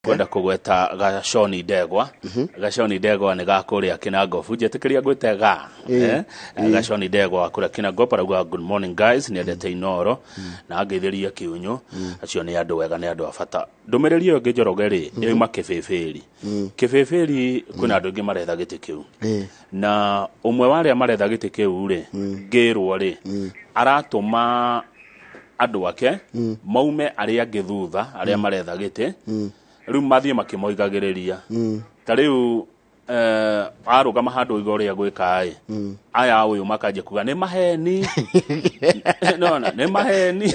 Ngwenda kũgweta Gaconi Ndegwa. Gaconi Ndegwa nĩ ga kũrĩa Kinangobu, njĩtĩkĩria ngwĩte ga Gaconi Ndegwa wa kũrĩa Kinangobu arauga, "Good morning guys," nĩ endete Inoro na angeithĩria kĩũnyũ. Acio nĩ andũ wega, nĩ andũ a bata. Ndũmĩrĩri ĩyo ĩngĩ, Njoroge, rĩ yoima Kĩbĩbĩri. Kĩbĩbĩri kwĩna andũ aingĩ maretha gĩtĩ kĩu, na ũmwe wa arĩa maretha gĩtĩ kĩu rĩ, ngĩrwo rĩ, aratũma andũ ake maume arĩa angĩ thutha arĩa maretha gĩtĩ rĩu mathiĩ makĩmoigagĩrĩria. Ta rĩu arũgama handũ iga ũrĩa gwĩka ĩ, aya ũyũ makanjia kuga nĩ maheni, nona nĩ maheni.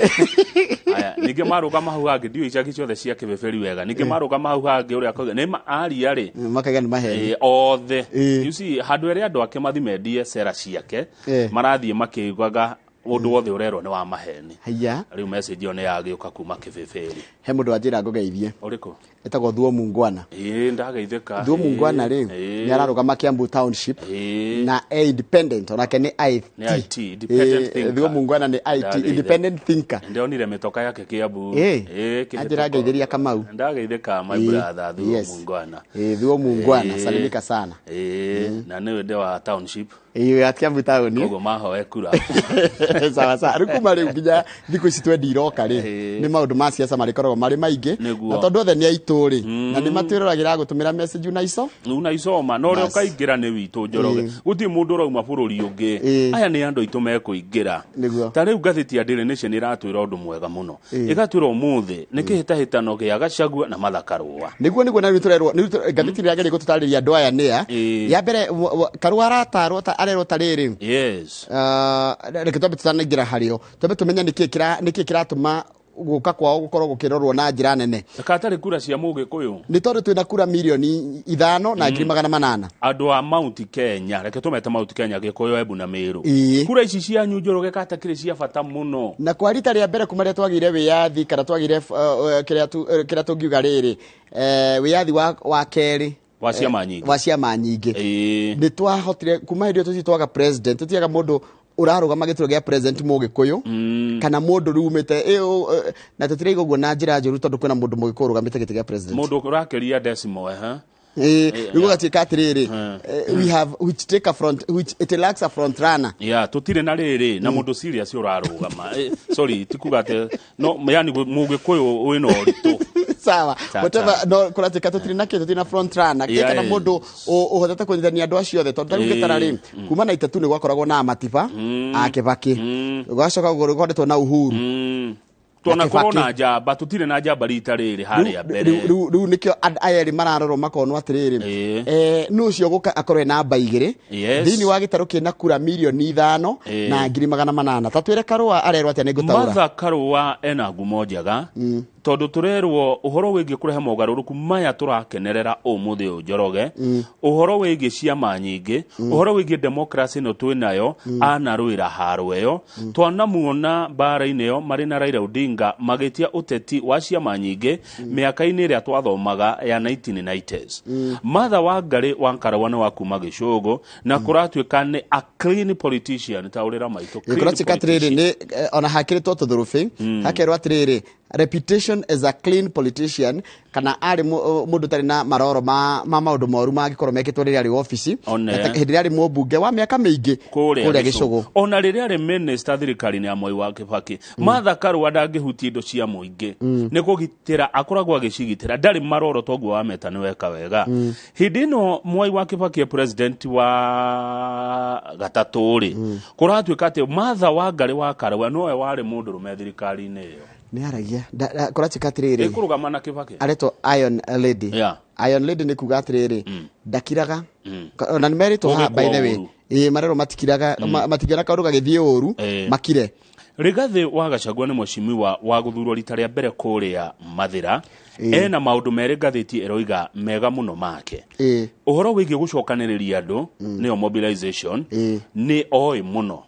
Aya ningĩ marũgama hau hangĩ, ndiũĩ icagi ciothe cia Kĩbĩbĩri wega, ningĩ marũgama hau hangĩ ũrĩa akauga nĩ aria rĩ, makaiga nĩ maheni. Othe. You see, handũ ĩrĩa andũ ake mathi mendie cera ciake, marathiĩ makĩugaga ũndũ wothe ũrerwo nĩ wa maheni. Haiya. Rĩu message ĩyo nĩ yagĩũka kuma Kĩbĩbĩri. He mũndũ wanjĩra ngũgeithie. Ũrĩkũ? Etagwo Thuo Mungwana. Ĩĩ, ndageithĩka. Thuo Mungwana rĩ, nĩ ararũgama Kiambu Township na e independent, onake nĩ IT. Nĩ IT, independent thinker. Thuo Mungwana nĩ IT. Ndageithĩka. Independent thinker. Ndionire mĩtoka yake Kiambu. Kĩhĩtũko. Anjĩra ngeithĩria Kamau. Ndageithĩka, my brother Thuo Mungwana. Thuo Mungwana, salimika sana. Ĩĩ, na nĩwe ndĩ wa township. Ĩĩ, ya Kiambu town. Koguo mahoe kura. Sawa sawa. Rĩu kuma rĩu nginya thikũ ici twendi iroka rĩ, nĩ maũndũ ma siasa marĩkoragwo marĩ maingĩ. Na tondũ othe nĩ aitũ rĩ, na nĩ matwĩroragĩra gũtũmĩra message unaiso unaisoma na ũrĩa ũkaingĩra nĩ witũ, Njoroge. Gũtirĩ mũndũ ũrauma bũrũri ũngĩ. Aya nĩ andũ aitũ mekũingĩra. Ta rĩu ngathĩti ya Daily Nation ĩratwĩra ũndũ mwega mũno, ĩgatwĩra ũmũthĩ nĩ kĩhĩtahĩtano gĩa Gachagua na Martha Karũa. Nĩguo na rĩu tũrerwo nĩ ngathĩti nĩ ĩrageria gũtũtarĩria andũ aya nĩa. Ya mbere, Karũa aratarwo ta arerwo ta rĩrĩ. Reke twambe tũtanaingĩra harĩo, twambe tũmenye nĩkĩ kĩratũma gũka kwao gũkorwo gũkĩrorwo na njĩra nene. Katarĩ kura cia Mũgĩkũyũ. Nĩ tondũ twĩna kura 5,800,000. Andũ a Mount Kenya, reke tũmete Mount Kenya, Gĩkũyũ, Embu na Mĩrũ. Kura ici cianyu, Njoroge, katakĩrĩ cia bata mũno. Na kwa rita rĩa mbere kuma rĩrĩa twagĩire wĩyathi, kana twagĩire kĩrĩa tũngiuga rĩrĩ, wĩyathi wa kerĩ wa ciama nyingĩ, wa ciama nyingĩ, nĩ twahotire kuma hĩndĩ ĩyo tũthiĩ twaga president, tũtiaga mũndũ ũrarũgama gĩturwa gĩa president Mũgĩkũyũ kana mũndũ rĩu umĩte na tũtiraiga ũguo na njĩra njũru, tondũ kwĩna mũndũ Mũgĩkũyũ ũrũgamĩte gĩtĩ gĩa president. Mũndũ ũrakĩria decimal ehe. Rĩu gũgatuĩka atĩrĩrĩ, we have which take a front, which it lacks a front runner. Ya tutire na rĩrĩ na mũndũ serious ũrarũgama. Sorry, ti kuga atĩ no, yani Mũgĩkũyũ wĩna ũritũ. Sawa. Ta, whatever. Ta. No kũratuĩka tũtirĩ na kĩ, tũtirĩ na front runner kana mũndũ ũhotete kũnyitithania andũ acio othe, tondũ ta rĩu ngĩtara rĩ, kuma na 3 nĩ gwakoragwo na Matiba a Kĩbakĩ, gũgacoka gũkoretwo na Uhuru Tuona na korwo Kibaki. na njamba, tutire na njamba rita rĩrĩ harĩa mbere. Rĩu nĩkĩo aya erĩ mararorwo makonwo atĩrĩrĩ, nũ ũcio gũka akorwo e namba 2 thĩinĩ wa gĩtarũ kĩna kura 5,800,000. Ta twĩre Karũa arerwo atĩa, nĩ ngũtaũra. Martha Karũa ena ngumo njega, tondũ tũrerwo ũhoro wĩgiĩ kũrehe mogarũrũku maya tũrakenerera ũmũthĩ ũyũ, Njoroge, ũhoro wĩgiĩ ciama nyingĩ, ũhoro wĩgiĩ democracy ĩno twĩnayo, anarũĩra haro ĩyo. Twanamuona mbara-inĩ ĩyo marĩ na Raila Odinga magĩtia ũteti wa ciama nyingĩ mĩaka-inĩ ĩrĩa twathomaga ya 1990s. Martha Wangari wa Karũa nĩ wa kuma Gĩcũgũ, na kũratuĩka nĩ a clean politician, ta ũrĩra maitũ, clean Kũratuĩka atĩrĩrĩ, politician. nĩ ona hakĩrĩtwo tũthũrũbĩ, hakerwo atĩrĩrĩ, reputation as a clean politician, kana arĩ mũndũ ũtarĩ na maroro ma maũndũ moru mangĩkorwo mekĩtwo rĩrĩa arĩ obici. One. Na hĩndĩ ĩrĩa arĩ mũmbunge wa mĩaka mĩingĩ kũrĩa kũrĩa Gĩcũgũ. Ona rĩrĩa arĩ minister thirikari-inĩ ya Mwai wa Kĩbakĩ, Martha Karũa ndangĩhutia indo cia mũingĩ, nĩ kũgitĩra akoragwo agĩcigitĩra, ndarĩ maroro toguo wameta nĩ weka wega. Hĩndĩ ĩno Mwai wa Kĩbakĩ e president wa gatatũ rĩ, kũratuĩka atĩ Martha Wangari wa Karũa nowe warĩ mũndũrũme thirikari-inĩ ĩyo. Nĩ aragia kũratuĩka atĩrĩrĩ, ĩkũrũgama na Kĩbakĩ. Aretwo Iron Lady. Iron Lady nĩ kuga atĩrĩrĩ, ndakiraga. Ona nĩ merĩtwo haha, by the way. Ũru. Ĩĩ, marerwo matikiraga, matingĩona kaũndũ gagĩthiĩ ũru makire. Rigathĩ wa Gachagua nĩ mweshimiwa wa gũthurwo rita rĩa mbere kũrĩa Mathĩra. Ena maũndũ merĩ ngathĩti ĩroiga mega mũno make. Ũhoro wĩgiĩ gũcokanĩrĩria andũ, nĩyo mobilization, nĩ oĩ mũno.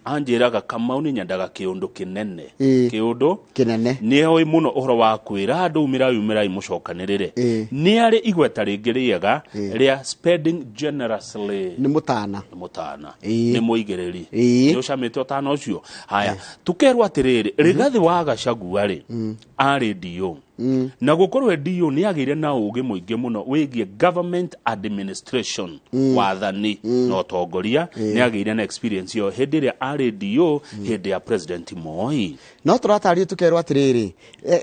Anjĩraga, "Kamau, nĩ nyendaga kĩũndũ kĩnene." Kĩũndũ kĩnene. Nĩ oĩ mũno ũhoro wa kwĩra andũ, "Umĩrai, umĩrai mũcokanĩrĩre." Nĩ arĩ igweta rĩngĩ rĩega rĩa spending generously. Nĩ mũtana. Nĩ mũtana. Nĩ mũigĩrĩri. Nĩ ũcamĩte ũtana ũcio. Haya, tũkerwo atĩrĩrĩ, Rigathĩ wa Gachagua rĩ, arĩ DO. Na gũkorwo e DO nĩ agĩire na ũgĩ mũingĩ mũno wĩgiĩ government administration, wathani na ũtongoria. Nĩ agĩire na experience ĩyo hĩndĩ ĩrĩa arĩ DO hĩndĩ ya President Moi. No tũratario tũkerwo atĩrĩrĩ,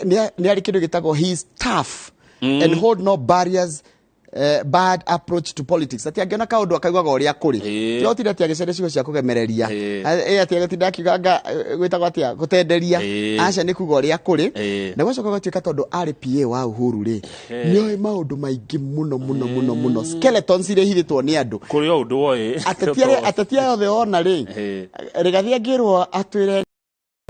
nĩ arĩ kĩndũ gĩtagwo he is tough and hold no barriers, bad approach to politics, atĩ angĩona kaũndũ akaugaga ũrĩa kũrĩ. Tiga atĩ agĩcaria ciugo cia kũgemereria. Atĩ agĩtinda akiuga anga gwĩtagwo atĩa, gũtenderia. Aca, nĩ kuga ũrĩa kũrĩ. Na gwacoka gũgatuĩka tondũ arĩ PA wa Uhuru rĩ, nĩoĩ maũndũ maingĩ mũno mũno mũno mũno, skeletons iria ihithĩtwo nĩ andũ. Kũrĩ o ũndũ woĩ. Ateti aya othe ona rĩ, Rigathi angĩrwo atwĩre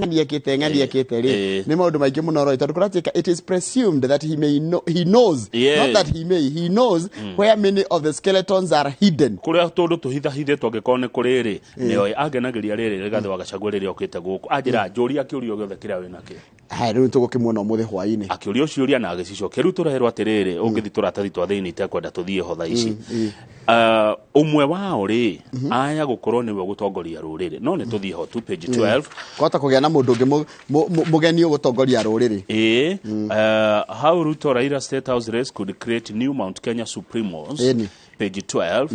ng'ani ekĩte, ng'ani ekĩte rĩ, nĩ maũndũ maingĩ mũno roĩ, tondũ kũratuĩka it is presumed that he may know, he knows, not that he may, he knows where many of the skeletons are hidden. Kũrĩa tũndũ tũhithahithĩtwo angĩkorwo nĩ kũrĩ rĩ, nĩoĩ. Angenagĩria rĩrĩ Rigathĩ wa Gachagua rĩrĩa okĩte gũkũ anjĩra, "Njũria kĩũria o gĩothe kĩrĩa wĩnakĩo." Haya, rĩu tũgũkĩmuona ũmũthĩ hwaĩ-inĩ. Akĩũrio ciũria na agĩcicokia. Rĩu tũrerwo atĩrĩrĩ, ũngĩthiĩ tũratathi twa thĩinĩ, itekwenda tũthiĩ ho thaa ici. Ũmwe wao rĩ, aya gũkorwo nĩwe gũtongoria rũrĩrĩ, no nĩ tũthiĩ ho tu page 12. Kwahota kũgĩa na mũndũ ũngĩ mũgeni ũgũtongoria rũrĩrĩ. Ĩĩ, how Ruto Raila State House race could create new Mount Kenya supremos. Page 12.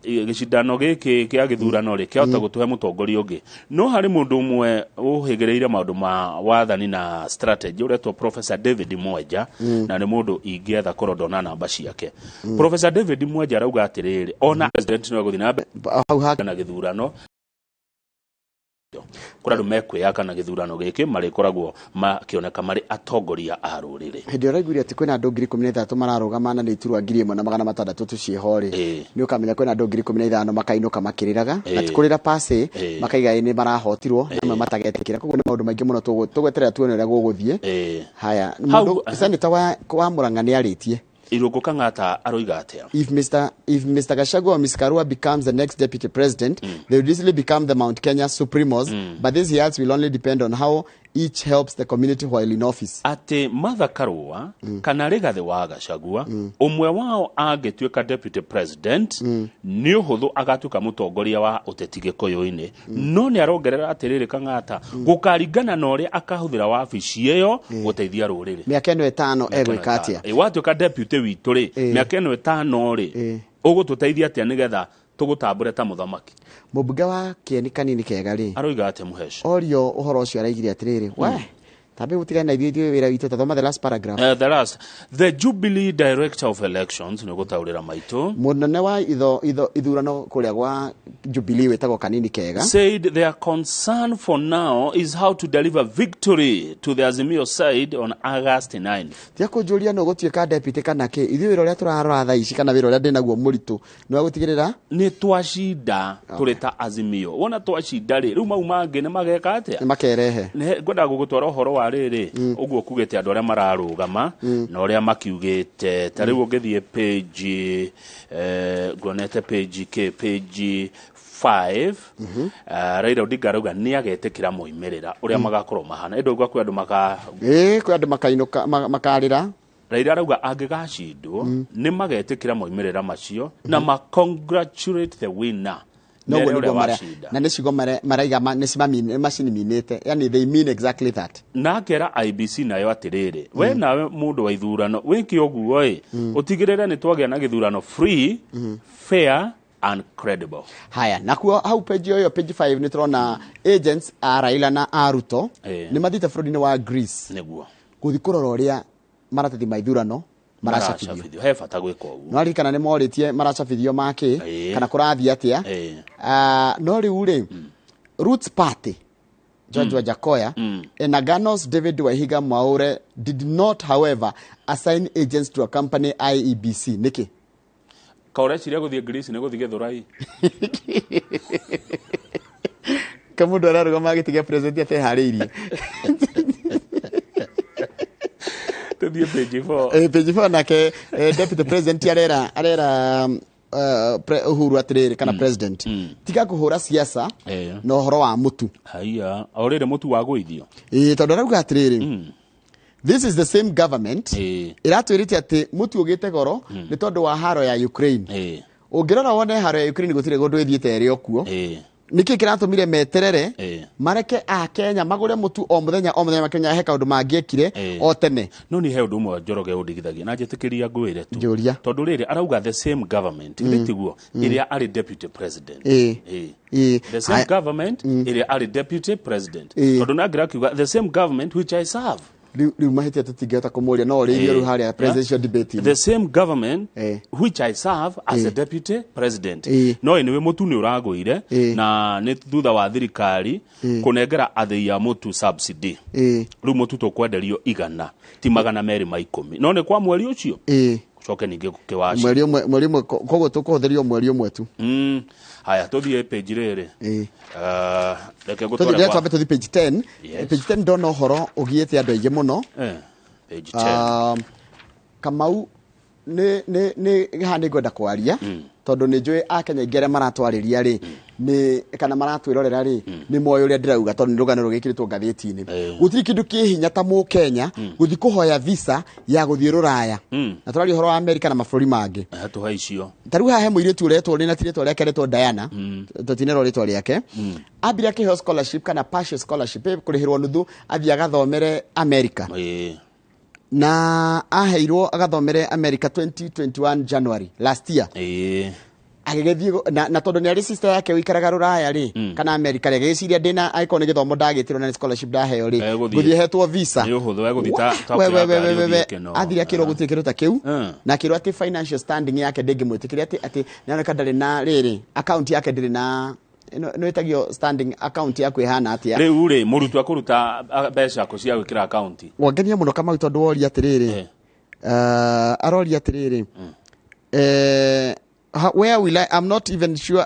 Gĩcindano gĩkĩ kĩa gĩthurano rĩ, kĩahota gũtũhe mũtongoria ũngĩ. No harĩ mũndũ ũmwe ũhĩgĩrĩire maũndũ ma wathani na strategy ũretwo Professor David Mwenja, na nĩ mũndũ ingĩetha korwo ndona namba ciake. Professor David Mwenja arauga atĩrĩrĩ, ona president no egũthiĩ na mbere hau ha na gĩthurano, kũrĩ andũ mekwĩyaka na gĩthurano gĩkĩ marĩkoragwo makĩoneka marĩ atongoria a rũrĩrĩ. Hĩndĩ ĩrĩa ũraiguire atĩ kwĩna andũ 16,000 mararũgama na nĩ iturwa 1600 tũciĩho rĩ, nĩ ũkamenya kwĩna andũ 15,000 makainũka makĩrĩraga, na ti kũrĩra pase, makaiga ĩ nĩ marahotirwo, na amwe matagetĩkĩra. Koguo nĩ maũndũ maingĩ mũno tũgweterera tuone ũrĩa gũgũthiĩ. Haya, mũndũ senator wa Murang'a nĩ arĩtie. Irũngũ Kang'ata aroiga atĩa? If Mr. Gachagua or Ms. Karua becomes the next deputy president, they will easily become the Mount Kenya supremos. But this, he adds, will only depend on how each helps the community while in office. Atĩ Martha Karua kana Rigathĩ wa Gachagua, ũmwe wao angĩtuĩka deputy president, nĩ ũhũthũ agatuĩka mũtongoria wa ũteti gĩkũyũ-inĩ. No nĩ arongerera atĩrĩrĩ Kang'ata, gũkaringana na ũrĩa akahũthĩra wabici ĩyo gũteithia rũrĩrĩ. Mĩaka ĩno 5 egwĩka atĩa? Ĩ, watuĩka deputy witũ rĩ, mĩaka ĩno 5 rĩ, ũgũtũteithia atĩa nĩgetha tũgũtambũre ta mũthamaki? Mũmbunge wa Kĩeni Kanini Kega rĩ, aroiga atĩa Mũhesh? Orio ũhoro ũcio araigire atĩrĩrĩ, we tambe gũtigane na ithuĩ, ithuĩ wĩra witũ tathoma the last paragraph. The last, the Jubilee Director of Elections, nĩ gũtaũrĩra maitũ. Mũnene wa itho ithurano kũrĩa gwa Jubilee wĩtagwo Kanini Kega said their concern for now is how to deliver victory to the Azimio side on August 9th. Tiga kũnjũria no gũtuĩka deputy kana kĩ, ithuĩ wĩra ũrĩa tũrarora thaa ici, kana wĩra ũrĩa ndĩnaguo mũritũ, nĩ wa gũtigĩrĩra nĩ twacinda tũrĩ ta Azimio. Wona twacinda rĩ, rĩu mau mangĩ nĩ mageka atĩa? Nĩ makerehe. Ngwendaga gũgũtwara ũhoro wa rĩrĩ ũguo kugĩte andũ arĩa mararũgama na ũrĩa makiugĩte. Ta rĩu ũngĩthiĩ page, nguonete page kĩ, page 5, Raila Odinga arauga nĩ agetĩkĩra moimĩrĩra ũrĩa magakorwo mahana, ĩndĩ ũguo kwĩ andũ maka Ĩĩ, kwĩ andũ makainũka makarĩra. Raila arauga angĩgacindwo nĩ magetĩkĩra moimĩrĩra macio na ma congratulate the winner. Noguo Nĩ nĩguo ũrĩa wacinda. Na nĩ ciugo maraiga nĩ maciniminĩte, yani they mean exactly that. Na akera IBC nayo atĩrĩrĩ, we nawe mũndũ wa ithurano wĩke ũguo ĩ, ũtigĩrĩre nĩ twagĩa na gĩthurano free, fair and credible. Haya, nakuo hau page ĩyo, page 5, nĩ tũrona agents a Raila na a Ruto nĩ mathiĩte bũrũri-inĩ wa Greece gũthiĩ kũrora ũrĩa maratathi ma ithurano maracabithio. Maracabithio. He bata gwĩka ũguo. No aririkana nĩ morĩtie maracabithio makĩ kana kũrathiĩ atĩa. Ah, no rĩu rĩ, Roots Party George Wajackoyah and Agano's David Waihiga Mwaure did not, however, assign agents to accompany IEBC. Nĩkĩ? Ka ũreciria gũthiĩ Greece nĩ gũthiĩ Gĩthũrai? Ka mũndũ ararũgama gĩtĩ gĩa president ateharĩirie. Tũthiĩ page 4. Page 4 nake, deputy president arera Uhuru atĩrĩrĩ, kana president, tiga kũhũra siasa na ũhoro wa mũtu. Haiya, o rĩrĩ mũtu wa gũithio. Ĩĩ, tondũ arauga atĩrĩrĩ, this is the same government ĩratwĩrĩte atĩ mũtu ũgĩte goro nĩ tondũ wa haro ya Ukraine. Ũngĩrora wone haro ya Ukraine gũtirĩ kũndũ ĩthiĩte, ĩrĩ o kuo. Nĩkĩ kĩratũmire meterere mareke a Kenya magũre mũtu o mũthenya o mũthenya makĩmenya he kaũndũ mangĩekire o tene? No nĩ he ũndũ ũmwe Njoroge ũndigithagia na njĩtĩkĩria ngwĩre tu. Njũria. Tondũ rĩrĩ arauga the same government mm. Tiguo ĩrĩa arĩ deputy president. The same government ĩrĩa arĩ deputy president. Tondũ nangĩra akiuga the same government which I serve. Rĩu mahĩtia tũtingĩhota kũmũria no ũrĩirio rĩu harĩa presidential debate. The same government which I serve as a deputy president. No anyway mũtu nĩ ũragũire na nĩ thutha wa thirikari kũnengera athĩi a mũtu subsidy. Rĩu mũtu tũkwenderio 100 ti 210 no nĩ kwa mweri ũcio coke ningĩ gũkĩwaci mweri ũmwe koguo tũkũhũthĩrio mweri ũmwe tu. Haya tũthiĩ page rĩrĩ. Reke ngũtware kwa twambe tũthiĩ page 10. Yes. Page 10 ndona ũhoro ũgiĩte andũ aingĩ mũno. Page 10. Kamau nĩ haha nĩ ngwenda kwaria tondũ nĩ njũĩ Akenya aingĩ arĩa maratwarĩria rĩ nĩ kana maratwĩrorera rĩ nĩ moĩ ũrĩa ndĩrauga tondũ nĩ rũgano rũgĩkĩrĩtwo ngathĩti-inĩ. Gũtirĩ kĩndũ kĩ hinya ta Mũkenya gũthiĩ kũhoya visa ya gũthiĩ rũraya. Na tũraria ũhoro wa Amerika na mabũrũri mangĩ. Tũhe icio. Ta rĩu haha he mũirĩtu ũretwo nĩ na ti rĩtwa rĩake rĩtwo Diana, tũtinerwo rĩtwa rĩake. Ambire akĩheo scholarship kana partial scholarship kũrĩhĩrwo nuthu athiĩ agathomere Amerika. Na aheirwo agathomere America 2021 January last year. Agĩgĩthiĩ na tondũ nĩ arĩ sister yake ũikaraga rũraya rĩ kana America rĩ agĩgĩciria ndĩna angĩkorwo nĩ gĩthomo ndagĩtĩrwo na nĩ scholarship ndaheo rĩ ngũthiĩ hetwo visa. Nĩ ũhũthũ egũthiĩ ta athire akĩrwo gũtirĩ kĩndũ ta kĩu na akĩrwo atĩ financial standing yake ndĩngĩmwĩtĩkĩria atĩ nĩaroneka ndarĩ na rĩrĩ account yake ndĩrĩ na no ĩtagio standing account yaku ĩhana atĩa. Rĩu rĩ mũrutwo akũruta mbeca kũ cia gwĩkĩra account? Wangenia mũno Kamau tondũ woria atĩrĩrĩ aroria atĩrĩrĩ where will I, I'm not even sure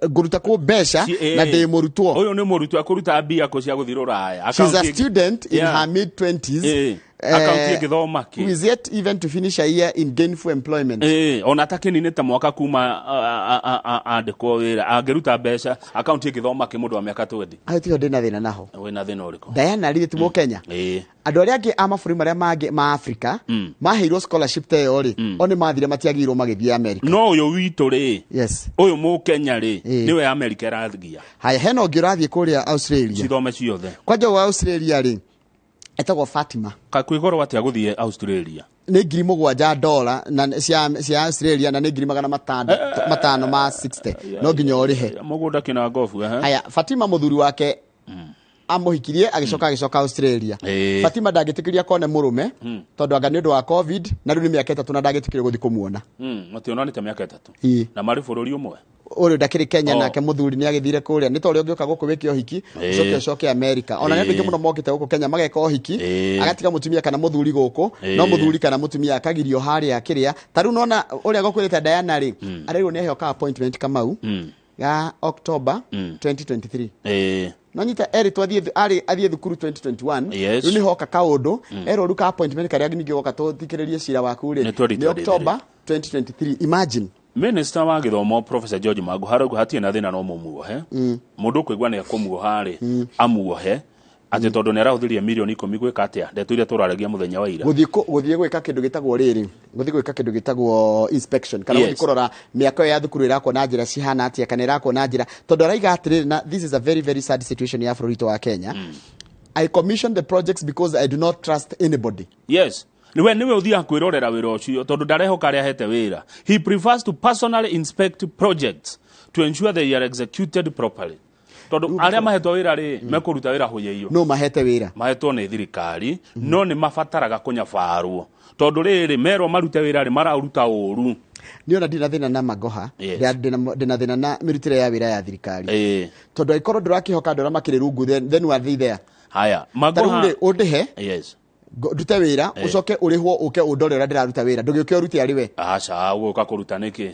ngũruta kũ mbeca na ndĩ mũrutwo. Ũyũ nĩ mũrutwo akũruta mbia kũ cia gũthiĩ rũraya. She's a student in her mid 20s. Account ĩgĩthoma kĩ? Who is yet even to finish a year in gainful employment. Ona atakininĩte mwaka kuma andĩkwo wĩra angĩruta mbeca account ĩgĩthoma kĩ mũndũ wa mĩaka 20. Hau tiho ndĩna thĩna naho. Wĩna thĩna ũrĩkũ? Diana rĩ ti Mũkenya. Andũ arĩa angĩ a mabũrũri marĩa mangĩ ma Africa maheirwo scholarship ta ĩyo rĩ o nĩ mathire matiagĩrĩirwo magĩthiĩ America. No ũyũ witũ rĩ yes ũyũ Mũkenya rĩ nĩwe America ĩrathiia. Haya hena ũngĩ ũrathiĩ kũrĩa Australia. Cithome ciothe. Kwanja wa Australia rĩ etagwo Fatima. Kwĩ goro atĩa gũthiĩ Australia? Nĩ $7,000 na cia Australia na nĩ 560 no nginya ũrĩhe. Mũgũnda kĩna ngobu. Haya Fatima mũthuri wake amũhikirie agĩcoka Australia. Fatima ndangĩtĩkĩria kone mũrũme tondũ anga nĩ ũndũ wa COVID na rĩu nĩ mĩaka 3 na ndangĩtĩkĩrio gũthiĩ kũmuona. Mationanĩte mĩaka 3. Na marĩ bũrũri ũmwe. Ũrĩa ndakĩrĩ Kenya nake mũthuri nĩ agĩthire kũrĩa nĩ ta ũrĩa ũngĩũka gũkũ wĩke ũhiki ũcoke ũcoke America. Ona nĩ andũ aingĩ mũno mokĩte gũkũ Kenya mageka ũhiki agatiga mũtumia kana mũthuri gũkũ no mũthuri kana mũtumia akagirio harĩa kĩrĩa. Ta rĩu nona ũrĩa gũkwĩrĩte Diana rĩ arĩrwo nĩ aheo ka appointment Kamau ga October 2023. No nyita erĩtwo athiĩ thukuru 2021 rĩu nĩ hoka kaũndũ erwo rĩu ka appointment karĩa ningĩ goka tũthikĩrĩrie cira waku rĩ nĩ October 2023. Imagine. Minister wa gĩthomo Professor George Magoha arauga hatirĩ na thĩna no mũmuohe. Mũndũ ũkũigua nĩ ekũmuoha rĩ amuohe atĩ tondũ nĩ arahũthĩria mirioni 10 gwĩka atĩa ndeto iria tũraragia mũthenya wa ira. Gũthiĩ gwĩka kĩndũ gĩtagwo rĩrĩ gũthiĩ gwĩka kĩndũ gĩtagwo inspection kana gũthiĩ kũrora mĩako ya thukuru ĩrakwo na njĩra cihana atĩa kana ĩrakwo na njĩra tondũ araiga atĩrĩrĩ na this is a very very sad situation ya bũrũri witũ wa Kenya. I commission the projects because I do not trust anybody. Yes. Niwe ũthiaga kwĩrorera wĩra ũcio tondũ ndarehoka arĩa ahete wĩra. He prefers to personally inspect projects to ensure they are executed properly. Tondũ arĩa mahetwo wĩra rĩ mekũruta wĩra hũyĩio. No mahete wĩra. Mahetwo nĩ thirikari no nĩ mabataraga kũnyabarwo. Tondũ rĩrĩ merwo marute wĩra rĩ maraũruta ũru. Niĩ ona ndina thĩna na Magoha, ndĩna thĩna na mĩrutĩre ya wĩra ya thirikari. Tondũ angĩkorwo ndũrakĩhoka andũ arĩa makĩrĩ rungu then we are there. Haya Magoha rĩ ũndĩhe. Yes. Ndute wĩra ũcoke ũrĩhwo ũke ũndore ũrĩa ndĩraruta wĩra ndũgĩũke ũrute arĩ we. Aca ũgũka kũruta nĩkĩ?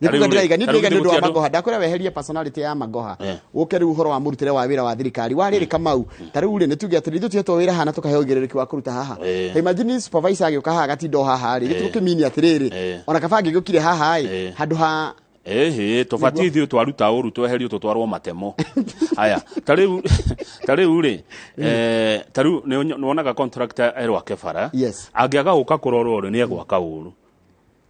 Nĩkuga ndĩraiga nĩ ndĩraiga nĩ ũndũ wa Magoha ndakwĩra weherie personality ya Magoha ũke rĩu ũhoro wa mũrutĩre wa wĩra wa thirikari wa rĩrĩ Kamau ta rĩu rĩ nĩ tuge atĩrĩ ithuĩ tuhetwo wĩra haha na tũkaheo ũigĩrĩrĩki wa kũruta haha. Ta imagine supervisor agĩũka haha agatinda o haha rĩ gĩtũkĩmini atĩrĩrĩ ona kaba angĩgĩũkire haha ĩ handũ ha Ehe tũbatiĩ ithuĩ twaruta ũru tweherio tũtwarwo matemo. Haya ta rĩu rĩ ta rĩu nĩwonaga contractor erwo ake bara. Yes. Angĩaga gũka kũrorwo rĩ nĩ egwaka ũru.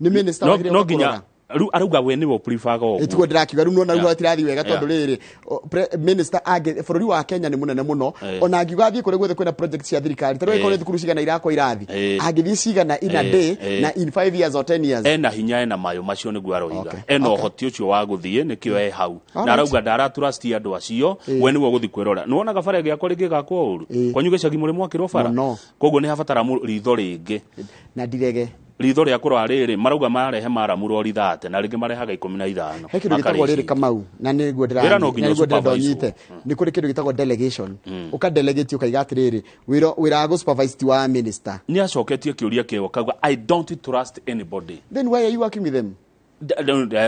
Nĩ minister wagĩrĩirwo no nginya kũrora. Rĩu arauga we nĩwe ũpreferga ũguo. Tiguo ndĩrakiuga rĩu nona rĩu Yeah. atirathi wega tondũ rĩrĩ minister angĩ bũrũri wa Kenya nĩ mũnene mũno, ona angiuga athiĩ kũrĩa guothe kwĩna project cia thirikari, ta rĩu angĩkorwo nĩ thukuru cigana irakwo irathi, angĩthiĩ cigana in a day na in 5 years or 10 years. Ena hinya, ena mayo macio nĩguo aroiga. Ena ũhoti ũcio wa gũthiĩ, nĩkĩo e hau. Na arauga ndaratrust andũ acio, we nĩwe ũgũthiĩ kwĩrora. Nĩwonaga bara ĩgĩakwo rĩngĩ ĩgakwo ũru? Kwanyu gĩcagi mũrĩ mwakĩrwo bara? Mũno. Koguo nĩ habatara ritho rĩngĩ. Na ndirege. Ritho rĩa kũrora rĩrĩ, marauga marehe maramu rori 30 na rĩngĩ marehaga 15. He kĩndũ gĩtagwo rĩrĩ, Kamau, na nĩguo Wĩra no nginya nĩguo ndĩrenda ũsupervise. ũnyite. Nĩ kũrĩ kĩndũ gĩtagwo delegation. Ũka delegate, ũkaiga atĩrĩrĩ, wĩra wa gũ-supervise ti wa minister. Nĩ acoketie kĩũria kĩo akauga, "I don't trust anybody." Then why are you working with them?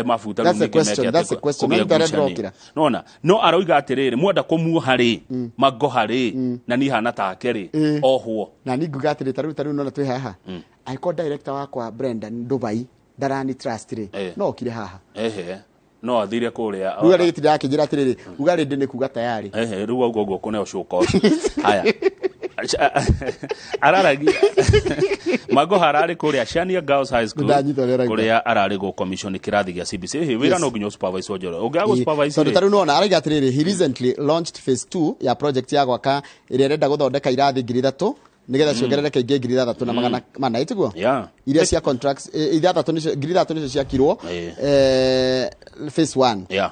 Mabuta. That's a question, that's a question. No nĩ ndĩrokĩra. Nona no aroiga atĩrĩrĩ, mwenda kũmuoha rĩ, mangoha rĩ, na niĩ hana take rĩ, ohwo. Na ni nguga atĩrĩ, tarĩu nona twĩ haha, angĩkorwo director wakwa Brenda Dubai ndarani trust rĩ, no okire haha. Ehe, no athire kũrĩa. Rĩu arĩ gĩtinda akĩnjĩra atĩrĩrĩ, uga rĩndĩ nĩ kuga tayari. Ehe, rĩu auga ũguo kũneo cuka ũcio. Haya, araragia Magoha ararĩ kũrĩa Shania Girls High School, Ndanyita ũrĩa ũrauga. kũrĩa ararĩ gũ commission kĩrathi gĩa CBC. Ĩhĩ, wĩra no nginya ũsupervise Njoroge ũngĩaga gũ-supervise Tondũ rĩ, tarĩu nona araiga atĩrĩrĩ, he recently launched phase 2 ya project ya gwaka ĩrĩa ĩrenda gũthondeka irathi 3000 nĩgetha ciongerereke ingĩ 3400, ĩtiguo? Yeah. Iria cia contracts, ithathatũ nĩcio, 3000 nĩcio ciakirwo phase 1.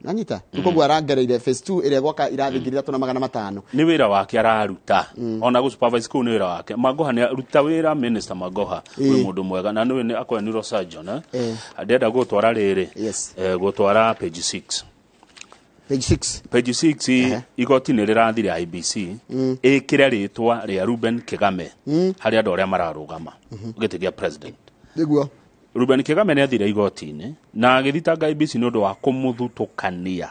Nanyita koguo arangereire phase 2 ĩrĩa gwaka irathi 3500. Nĩ wĩra wake araruta, ona gũ supervise kũu nĩ wĩra wake. Magoha nĩ aruta wĩra. Minister Magoha wĩ mũndũ mwega na nĩwe nĩ akorwo neurosurgeon, eh? Ndĩrenda gũtwara rĩrĩ, gũtwara page 6. Page 6. Page 6, igoti nĩ rĩrathire IBC ĩkĩre rĩtwa rĩa Ruben Kigame harĩ andũ arĩa mararũgama gĩtĩ gĩa president. Ruben Kigame nĩ athire igoti-inĩ na agĩthitanga IBC nĩ ũndũ wa kũmũthutũkania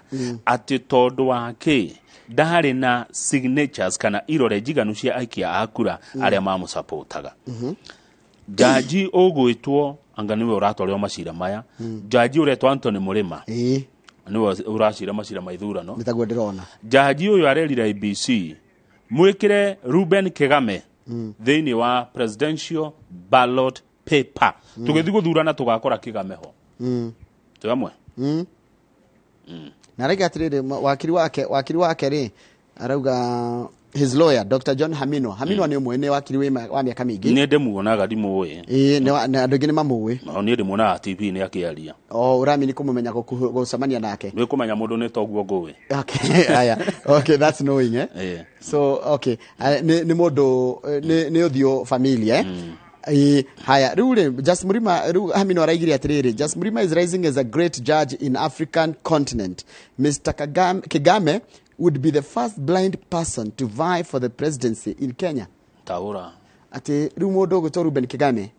atĩ tondũ wa kĩ ndarĩ na signatures kana irore njiganu cia aikia a kura arĩa mamũcapotaga. Jaji ũgwĩtwo anga nĩwe ũratwarĩrwo macira maya, jaji ũretwo Anthony Mũrĩma, nĩwe ũracira macira ma ithurano. Nĩ taguo ndĩrona. Jaji ũyũ arerire IBC mwĩkĩre Ruben Kigame thĩinĩ wa presidential ballot paper, tũgĩthiĩ gũthurana tũgakora Kigame ho. Twĩ hamwe? Na araiga atĩrĩrĩ, wakiri wake rĩ, arauga his lawyer Dr. John Hamino. Hamino nĩ ũmwe, nĩ wakiri wa mĩaka mĩingĩ. Nĩ ndĩmuonaga, ndimũĩ. Ĩĩ, na andũ aingĩ nĩ mamũĩ. No niĩ ndĩmuonaga TV nĩ akĩaria. O ũramini kũmũmenya, gũcemania nake? Nĩ kũmenya mũndũ nĩ toguo ngũĩ. Okay, aya, okay, that's knowing, eh. So okay, nĩ mũndũ nĩ ũthiũ familia, eh. Ĩĩ, haya, rĩu rĩ, Just Murima, rĩu Hamino araigire atĩrĩrĩ, "Just Murima is rising as a great judge in African continent. Mr. Kigame would be the first blind person to vie for the presidency in Kenya." Taũra. Atĩ rĩu mũndũ ũgwĩtwo Ruben Kigame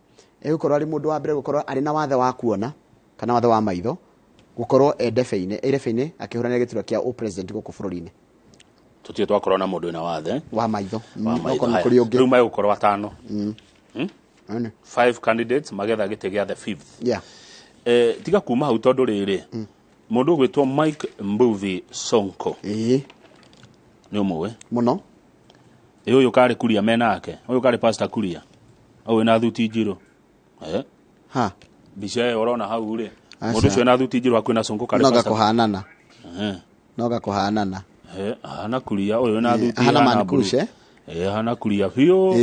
egũkorwo arĩ mũndũ wa mbere gũkorwo arĩ na wathe wa kuona kana wathe wa maitho gũkorwo e ndebe-inĩ akĩhũranĩra gĩturwa kĩa ũpresident gũkũ bũrũri-inĩ. Tũtirĩ twakorwo na mũndũ wĩna wathe wa maitho. Wa maitho. Okorwo nĩ Haya. kũrĩ ũngĩ. Rĩu megũkorwo atano. Ane. Five candidates magetha gĩtĩ gĩa the fifth. Tiga kuma hau tondũ rĩrĩ, mũndũ ũgwĩtwo Mike Mbuvi Sonko, nĩ ũmũĩ? Mũno. Ĩ, ũyũ karĩ kuria menake, ũyũ karĩ pastor kuria, ũyũ wĩna thuti njirũ. Ha. Mbica ĩyo ũrona hau rĩ, Aca. mũndũ ũcio wĩna thuti njirũ hakuhĩ na Sonko karĩ No pastor. gakũhanana. No gakũhanana. Ahana kuria ũyũ wĩna thuti Ahana ihana man blue. Kush, eh? Ahana kuria biũ.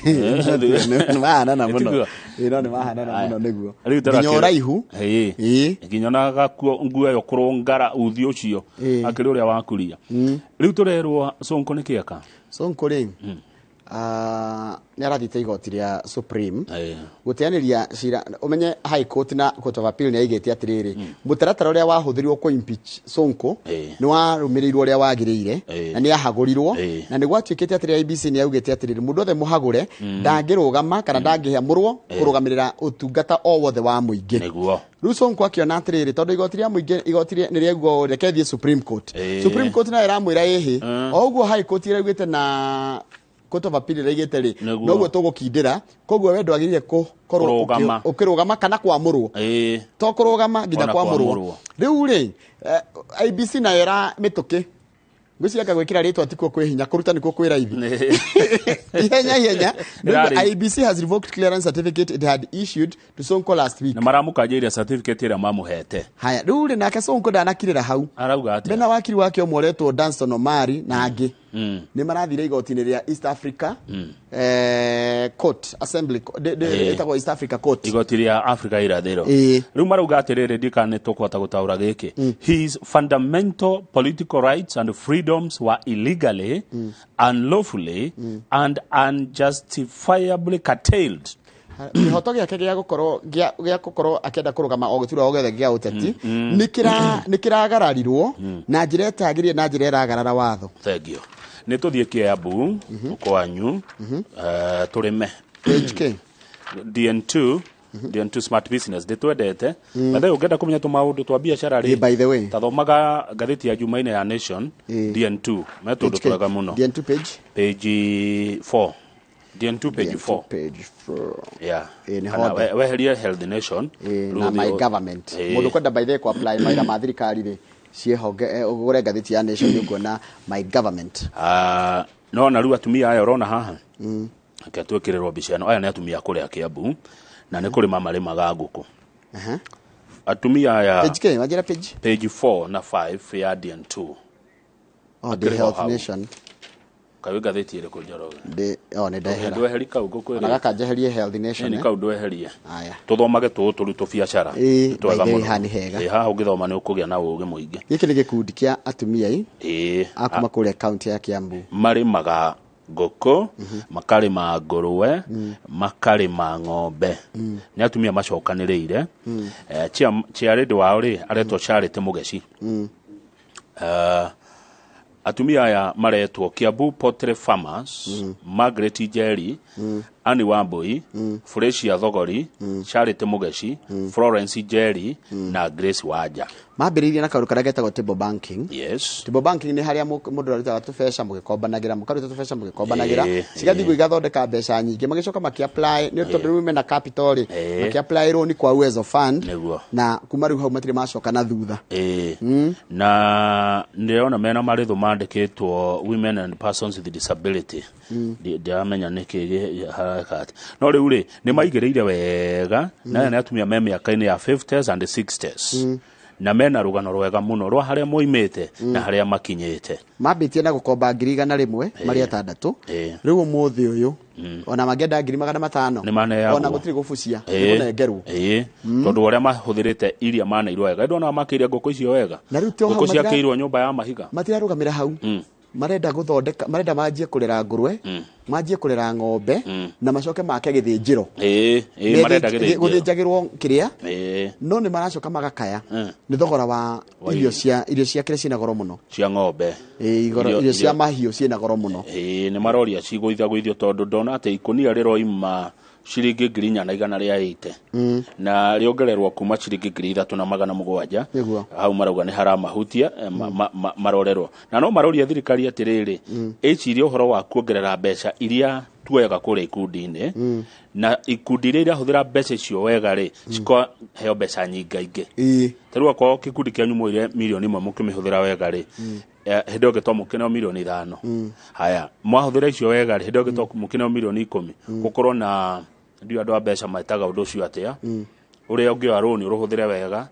Nĩ mahanana mũno. Ĩtiguo. Ĩĩ, no nĩ mahanana mũno nĩguo. Rĩu tara Nginya ũraihu. Nginya ona gakuo nguo ĩyo kũrũngara uthi ũcio akĩrĩ ũrĩa wa kuria. Rĩu tũrerwo Sonko nĩ kĩeka. Sonko rĩ, nĩ arathiĩte igoti rĩa Supreme gũteanĩria cira. Ũmenye High Court na Court of Appeal nĩ yaigĩte atĩrĩrĩ, mũtaratara ũrĩa wahũthĩrirwo kũ impeach Sonko nĩ warũmĩrĩirwo ũrĩa wagĩrĩire na nĩ ahagũrirwo, na nĩ gwatuĩkĩte atĩrĩ, IBC nĩ yaugĩte atĩrĩrĩ, mũndũ othe mũhagũre ndangĩrũgama kana ndangĩamũrwo kũrũgamĩrĩra ũtungata o wothe wa mũingĩ. Rĩu Sonko akĩona atĩrĩrĩ, tondũ igoti rĩa mũingĩ, igoti nĩ rĩaugwo reke thiĩ Supreme Court. Supreme Court nayo ĩramwĩra ĩhĩ, o ũguo High Court ĩraugĩte na Court of Appeal ĩraigĩte rĩ, noguo tũgũkindĩra. Koguo we ndwagĩrĩire gũkorwo Kũrũgama. ũkĩrũgama kana kwamũrwo, to kũrũgama nginya Ona kwamũrwo. kwamũrwo. Rĩu rĩ, IBC nayo ĩra mĩtũkĩ Ngwĩciria gwĩkĩra rĩtwa tikuo kwĩ hinya, kũruta nĩkuo kwĩ raithi. Ihenya ihenya. Ndĩrarĩ. IEBC has revoked clearance certificate it had issued to Sonko last week. Na maramũkanjĩire certificate ĩrĩa mamũhete. Haya, rĩu rĩ, nake Sonko ndanakirĩra hau. Arauga atĩa? Mena wakiri wake ũmwe ũretwo Danston Omari na angĩ nĩ marathire igoti-inĩ rĩa East Africa Court Assembly, ĩtagwo East Africa Court. Igoti rĩa Afrika irathĩro. Ĩĩ. Rĩu marauga atĩrĩrĩ, ndikana nĩ tũkũhota gũtaũra gĩkĩ. His fundamental political rights and freedoms were illegally, unlawfully and unjustifiably curtailed. Kĩhoto gĩake gĩa gũkorwo akĩenda kũrũgama o gĩturwa o gĩothe gĩa ũteti nĩ kĩragararirwo na njĩra ĩtagĩrĩire, na njĩra ĩragarara watho. Thank you. Nĩ tũthiĩ Kiambu kwanyu, tũrĩme. Page K. DN2, DN2 Smart Business ndĩtwendete. By the way, ũngĩenda kũmenya tũmaũndũ twa biacara rĩ, By the way. Tathomaga ngathĩti ya Jumaine ya Nation. DN2 me tũndũ Page K. twega mũno. DN2 page. Page 4, DN2 page 4. Page 4. Yeah. Ĩĩ, nĩ Kana Honda. Weherie Health Nation. Ĩĩ, Rĩu na ũthiĩ My Government. Mũndũ kwenda, by the way, kũ-apply mawĩra ma thirikari rĩ, ciĩhonge, ũgũre ngathĩti ya Nation, nĩ ũkuona My Government. Ah, no na rĩu atumia aya ũrona haha, reke twĩkĩrĩrwo mbica ĩno. Aya nĩ atumia kũrĩa Kiambu na nĩ kũrĩma marĩmaga ngũkũ. Atumia aya. Page K, wanjĩra page. Page 4 na 5 ya DN2. Oh, the Akĩrĩ ho Health hau. Nation. Kaĩ ngathĩti ĩrĩkũ, Njoroge? Ndĩ, oh, nĩ ndehera. Ndweherie kau ngũkwĩra. Ona gaka njeherie Health Nation. Nĩ kau ndweherie. Aya. Tũthomage tũũ tũrĩ tũbiacara. Ĩĩ, Twega by the way, mũno. haha nĩ hega. Ĩĩ, haha ũngĩthoma nĩ ũkũgĩa na ũũgĩ mũingĩ. Gĩkĩ nĩ gĩkundi kĩa atumia a kuma kũrĩa kaunti ya Kiambu. Marĩmaga ngũkũ, makarĩma ngũrwe, makarĩma ng'ombe. Nĩ atumia macokanĩrĩire. Chairlady wao rĩ aretwo Charity Mũgeci. Atumia aya maretwo Kiambu Poultry Farmers: Margaret Njeri, Annie Wambui, Fresia Thogori, Charity Mũgeci, Florence Njeri na Grace Wanja. Mambĩrĩirie na kaũndũ karĩa getagwo table banking. Yes. Table banking nĩ harĩa mũndũ arutaga tũbeca mũgĩkombanagĩra, mũkaruta tũbeca mũgĩkombanagĩra, cigathiĩ igathondeka mbeca nyingĩ. Magĩcoka makĩ-apply, nĩ tondũ rĩu mena capital rĩ, makĩ-apply loan kwa Uwezo Fund. Na kuma rĩu hau matirĩ macoka na thutha. Ĩĩ, na ndĩrona mena marĩthũ mandĩkĩtwo women and persons with disability. Ndiramenya nĩkĩ hareka atĩ, no rĩu rĩ nĩ maigĩrĩire wega na aya nĩ atumia me mĩaka-inĩ ya 50s and 60s na mena rũgano rwega mũno rwa harĩa moimĩte na harĩa makinyĩte. Mambĩtie na gũkomba 100,000 marĩ atandatũ. Rĩu ũmũthĩ ũyũ ona mangĩenda 500,000, Nĩ maneagwo. ona gũtirĩ gũbucia, nĩ kũnengerwo. Ĩĩ, tondũ ũrĩa mahũthĩrĩte iria maneirwo wega, ndona makĩire ngũkũ icio wega. Na rĩu to hau. Ngũkũ ciakĩirwo nyũmba ya mahiga. Matirarũgamĩra hau. Marenda gũthondeka, marenda manjie kũrera ngũrwe, manjie kũrera ng'ombe na macoke make gĩthĩnjĩro. Ĩĩ ĩĩ, marenda gĩthĩnjĩro. Gũthĩnjagĩrwo kĩrĩa. No nĩ maracoka magakaya nĩ thogora wa irio cia kĩrĩa ciĩna goro mũno. Cia ng'ombe. Ĩĩ, irio cia mahiũ ciĩna goro mũno. Ĩĩ, nĩ maroria cigũithagũithio tondũ ndona atĩ ikũnia rĩroima ciringi 4,180 na rĩongererwo kuma ciringi 3,700. Hau marauga nĩ haramahutia, marorerwo na no maroria thirikari atĩrĩrĩ, ĩcirie ũhoro wa kuongerera mbeca iria tuoyaga kũrĩa ikundi-inĩ, na ikundi iria irahũthĩra mbeca icio wega rĩ, cikaheo mbeca nyingaingĩ. Ta rĩu akorwo kĩkundi kĩanyu mwoire 1 million mũkĩmĩhũthĩra wega rĩ, hĩndĩ ĩyo ĩngĩ to mũkĩneo 5 million. Haya, mwahũthĩra icio wega rĩ, hĩndĩ ĩyo ĩngĩ to mũkĩneo 10 million. Gũkorwo na ndiũ andũ a mbeca metaga ũndũ ũcio atĩa, ũrĩa ũngĩoya rũni ũrũhũthĩre wega,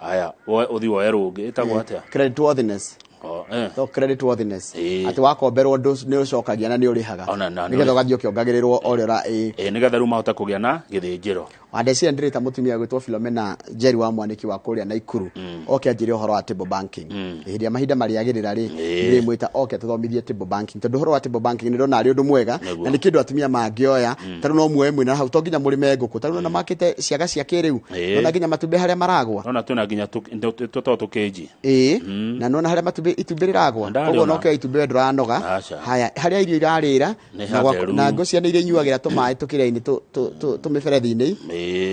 haya ũthiĩ woe rũngĩ, ĩtagwo atĩa? Credit worthiness. Oh. To credit worthiness. Atĩ wakomberwo nĩ ũcokagia na nĩ ũrĩhaga, Ona na nĩ nĩgetha ũgathiĩ ũkĩongagĩrĩrwo o ũrĩa ĩĩ. Ĩĩ, nĩgetha rĩu mahote kũgĩa na gĩthĩnjĩro. Wandeciria ndĩrĩta mũtumia gwĩtwo Philomena Njeri wa Mwaniki wa kũrĩa Naikuru oke anjĩre ũhoro wa table banking hĩndĩ ya mahinda marĩagĩrĩra rĩ. Ndĩrĩmwĩta oke atũthomithie table banking, tondũ ũhoro wa table banking nĩ ndona arĩ ũndũ mwega. Na nĩ kĩndũ atumia mangĩoya. Ta rĩu no muoe mwĩna hau, to nginya mũrĩme ngũkũ. Ta rĩu ona makĩte ciaga cia kĩrĩu, nona nginya matumbĩ harĩa maragwa. Nona twĩna nginya tũtoo tũkĩnji. Ĩĩ, na nona harĩa matumbĩ itumbĩ rĩragwa. Ndarĩ Koguo ona. no kĩoya itumbĩ we ndũranoga. Aca. Haya, harĩa irio irarĩra Nĩ na hatheru. Na ngũ ciana iria inyuagĩra tũmaĩ tũkĩrĩa-inĩ tũmĩberethi-inĩ,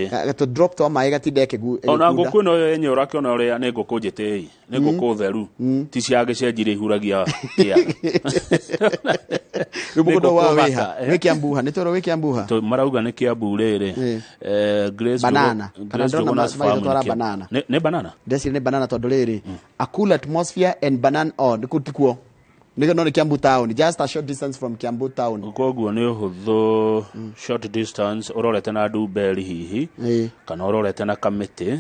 gatũ drop twa maĩ gatinda Ona ĩgĩkunda. ngũkũ ĩno yenyewe ũrakĩona ũrĩa nĩ ngũkũ njĩtĩi, nĩ ngũkũ theru, ti cia gĩcenji iria ihuragia kĩa. Rĩu mũgũnda Nĩ wa ngũkũ wĩha thaka, wĩ Kiambuha, nĩ twerwo wĩ Kiambuha. Marauga nĩ Kiambu rĩrĩ. Grace Banana. Kana Grace ndĩrona Njogona's farm magĩtwara nĩ Kiambu. banana. Nĩ banana. Ndeciria nĩ banana tondũ rĩrĩ, a cool atmosphere and banana, oh, nĩ kũu tikuo. Nĩ no nĩ Kiambu town, just a short distance from Kiambu town. Koguo nĩ ũhũthũ, short distance ũrorete na Ndumberi hihi, kana ũrorete na Kamĩtĩ.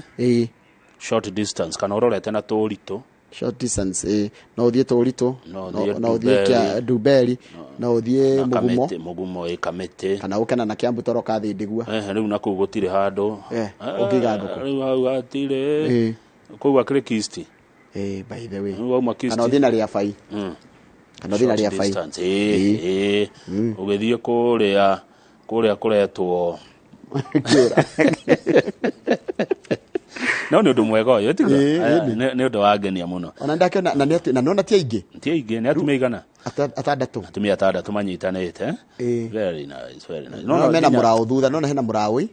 Short distance kana ũrorete na Tũritũ. Short distance, no ũthiĩ Tũritũ, No ũthiĩ no ũthiĩ Ndumberi, no ũthiĩ na Mũgumo. Kamĩtĩ, Mũgumo, ĩ, Kamĩtĩ. Kana ũkena na Kiambu toro Kathindigua. Rĩu nakuo gũtirĩ handũ. Ũngĩiga ngũkũ. Rĩu hau hatirĩ. Kũu akĩrĩ Kisti. By the way. Rĩu wauma Kisti. Kana ũthiĩ na Rĩabai. Kana ũthiĩ na Short Rĩabai. distance, ĩ. Ũgĩthiĩ kũrĩa kũretwo. Kĩũra. No nĩ ũndũ mwega ũyũ, tiguo? Ĩĩ, Nĩ ũndũ wa ngenia mũno. Ona ndakĩona na nĩ na nona ti aingĩ. Ti aingĩ, nĩ atumia igana? Atandatũ. Atumia atandatũ manyitanĩte. Very nice, very nice. No, mena mũraũ thutha, nona hena mũraũ.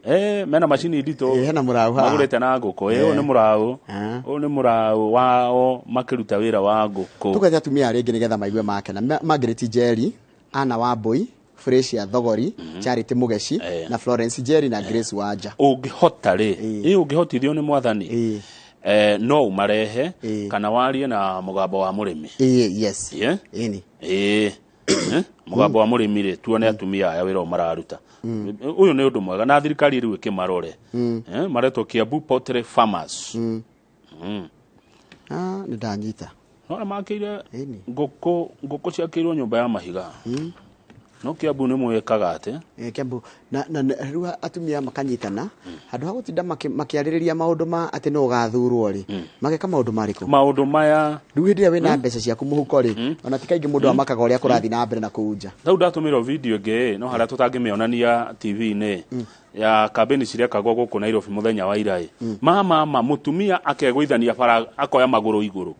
Mena macini nditũ. Hena mũraũ haha. Magũrĩte na ngũkũ. Ũyũ nĩ mũraũ. Ũyũ nĩ mũraũ wao makĩruta wĩra wa ngũkũ. Tũgwete atumia arĩa angĩ nĩgetha maigue makena. Margaret Njeri, Anna Wambui, Fresia Thogori, Charity Mugeci, na Florence Njeri na Grace Wanja. Ũngĩhota rĩ, ũngĩhotithio nĩ mwathani, no ũmarehe kana warie na mũgambo wa mũrĩmi. Yes. Yeah? Ĩni. Mũgambo wa mũrĩmi rĩ, tuone atumia aya wĩra ũyũ mararuta. Ũyũ nĩ ũndũ mwega na thirikari rĩu ĩkĩmarore. Maretwo Kiambu Poultry Farmers. Nĩ ndanyita. No makĩire ngũkũ ciakĩirwo nyũmba ya mahiga. No Kiambu nĩ mwĩkaga atĩ? Kiambu na rĩu atumia makanyitana handũ ha gũtinda makĩarĩrĩria maũndũ ma atĩ no ũgathurwo rĩ, mageka maũndũ marĩkũ? Maũndũ maya. Rĩu hĩndĩ ĩrĩa wĩna mbeca ciaku mũhuko rĩ, ona ti kaingĩ mũndũ amakaga ũrĩa kũrathiĩ na mbere na kũu nja. Rĩu ndatũmĩrwo video ĩngĩ, no harĩa tũtangĩmĩonania TV-inĩ, ya kambĩni cirekagwo gũkũ Nairobi mũthenya wa ira. Mama mũtumia akegũithania bara akoya magũrũ igũrũ.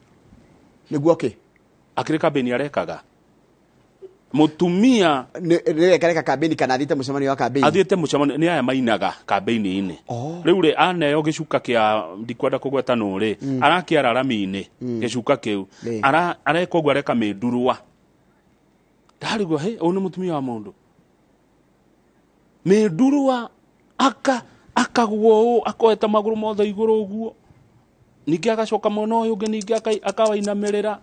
Nĩguo kĩ? Akĩrĩ kambĩni arekaga. Mũtumia nĩ ekareka kambĩni kana athiĩte mũcemanio wa kambĩni? Athiĩte mũcemanio, nĩ aya mainaga kambĩni-inĩ. Rĩu rĩ, aneo gĩcuka kĩa ndikwenda kũgweta nũ rĩ, arakĩara rami-inĩ gĩcuka kĩu. Areka ũguo, areka mĩndurua. Ndarigwo, hĩ, ũyũ nĩ mũtumia wa mũndũ. Mĩndurua akagwo ũũ, akoeta magũrũ mothe igũrũ ũguo. Ningĩ agacoka mwena ũyũ ũngĩ, ningĩ akawainamĩrĩra.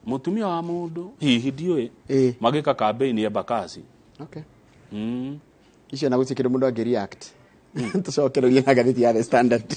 Mũtumia wa mũndũ hihi ndiũĩ, magĩka kambĩini Embakasi. Icio na gũtirĩ kĩndũ mũndũ angĩ react. Tũcokererie na ngathĩti ya The Standard.